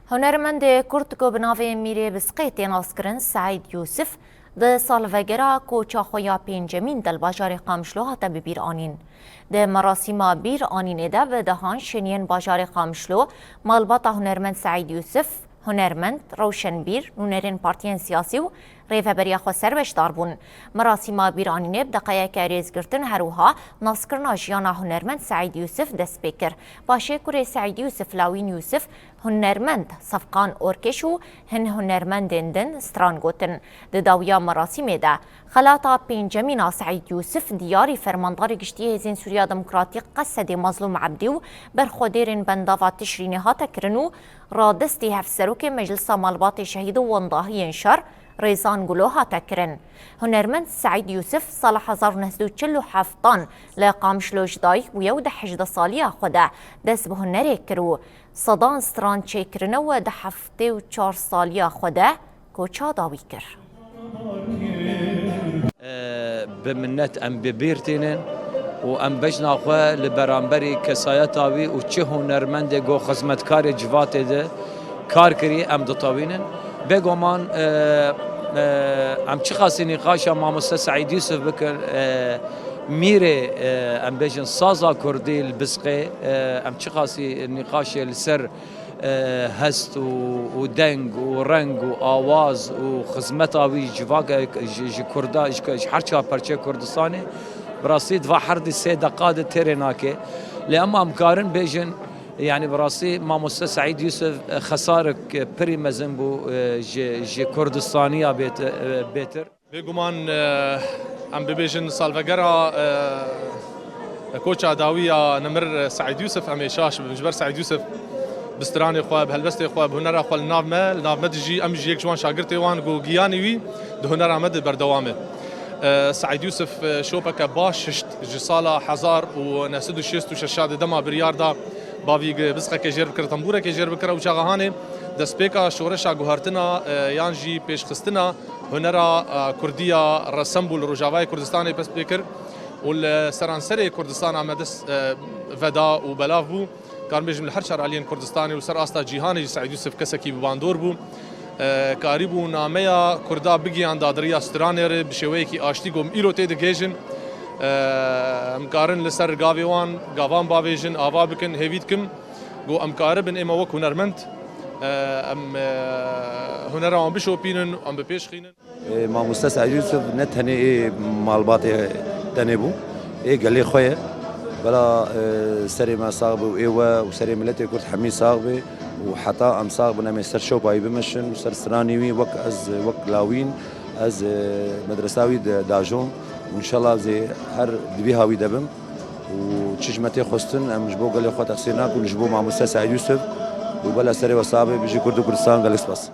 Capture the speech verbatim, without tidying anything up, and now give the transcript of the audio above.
Hunermendê Kurd ku bi navê Mîrê Bisqê tê naskirin, Seîd Yûsif, di salvegera koça xwe ya pêncemîn de li bajarê Qamişlo hate bibîranîn. Di merasîma bîranînê de bi dehan şêniyên bajarê Qamişlo malbata hunermend Seîd Yûsif, hunermend, rewşenbîr, nûnerên partiyên siyasî û rêveberiya xweser beşdar bûn. Merasîma bîranînê bi deqeyeke rêzgirtin her wiha naskirina jiyana hunermend Seîd Yûsif dest pê kir. Paşê kurê Seîd Yûsif, Lawîn Yûsif, hunermend Sefqan Orkeş û hin hunermendên din stran gotin. Di dawiya merasîmê de xelata pêncemîn a Seîd Yûsif diyarî Fermandarê Giştî Hêzên Sûriya Demokratîk, Qesedê, Mazlûm Ebdî û berxwedêrên bendava Tişrînê hate kirin û radestî Hevserokê Meclisa Malbatê Şehîd û Wendahiyên Şer Rêzan Gulo hate kirin. Hunermend Seîd Yûsif sala hezar û neh sed û çil û heftan li Qamişlo ji dayik bûye û di hejdeh saliya xwe de dest bi hunerê kir û sedan stran çêkirine û di heftê û çar saliya xwe de koça dawî kir. Bi minnet em bi bîr tînin û em bejna xwe li beramberî kesayeta wî û çi hunermendê go xizmetkarê civatê de kar kirî em ditewînin. Bêguman, e, e, em çiqasî nîqaşa mamoste Seîd Yûsif bikir, e, mîrê, e, em bêjin saza kurdî li Bisqê, e, em çiqasî nîqaşê li ser, e, hest û, û deng û reng û awaz û xizmeta wî civaka ji, ji Kurda, ji, ji her çar perçê Kurdistanê, bi rastî di va herdî sê deqa de têrê nake. Lê em, em karin bêjin, yanî bi rastî mamoste Seîd Yûsif, e, xesarek, e, pirî mezin bû, e, ji, ji Kurdistaniya bêt-, e, bêtir. Bêguman, e, em bibêjin salvegera, e, koça dawî ya nemir Seîd Yûsif, em ê şaş bibin. Ji ber Seîd Yûsif bi stranê xwe, bi helbestê xwe, bi hunera xwe li nav me, li nav me dijî, em jî yek ji wan şagirtê wan ku giyanî wî di hunera me de berdewam e. E, Seîd Yûsif, e, şopeke baş hişt ji sala hezar û neh sed û şêst û şeş de dema biryar da bavî Bisqekê jêr bikire, tembûrekê jêr bikire û çaxa hanê destpêka şoreşa guhertina, e, yan jî pêşxistina hunera, e, kurdî ya resem bû li Rojavayê Kurdistanê dest pê kir û li seranserê Kurdistana me dest, e, veda û belav bû. Karim bêjim li her çar aliyên Kurdistanê û ser asta cîhanê jî Seîd Yûsif kesekî bi bandor bû. E, karîbû nameya Kurda bigihanda di riya stranê re bi şêweyekî aştî ku em îro tê digihêjin. E, em karin li ser gavê wan, gavan bavêjin, ava bikin, hêvî dikim. Ku em karibin ême wek hunermend, e, em, e, hunera wan bişopînin, em bi pêş xînin. E, Mamoste Seîd Yûsif ne tenê ê malbatê tenê bû, ê gelê xwe ye. Bela, e, serê me sax be û ê we û serê miletê Kurd hemî sax be û heta em sax bin em ê ser şopa wî bimeşin û ser stranê wî wek ez, wek lawîn, ez, e, medresa wî de dajom û înşallah ez ê her di bîha wî de bim. Û çi ji me tê xwestin, em ji bo gelê xwe teqsîr nakin, ji bo mamoste Seîd Yûsif û bela serê we sax be, bijî Kurd û Kurdistan, gelek spas.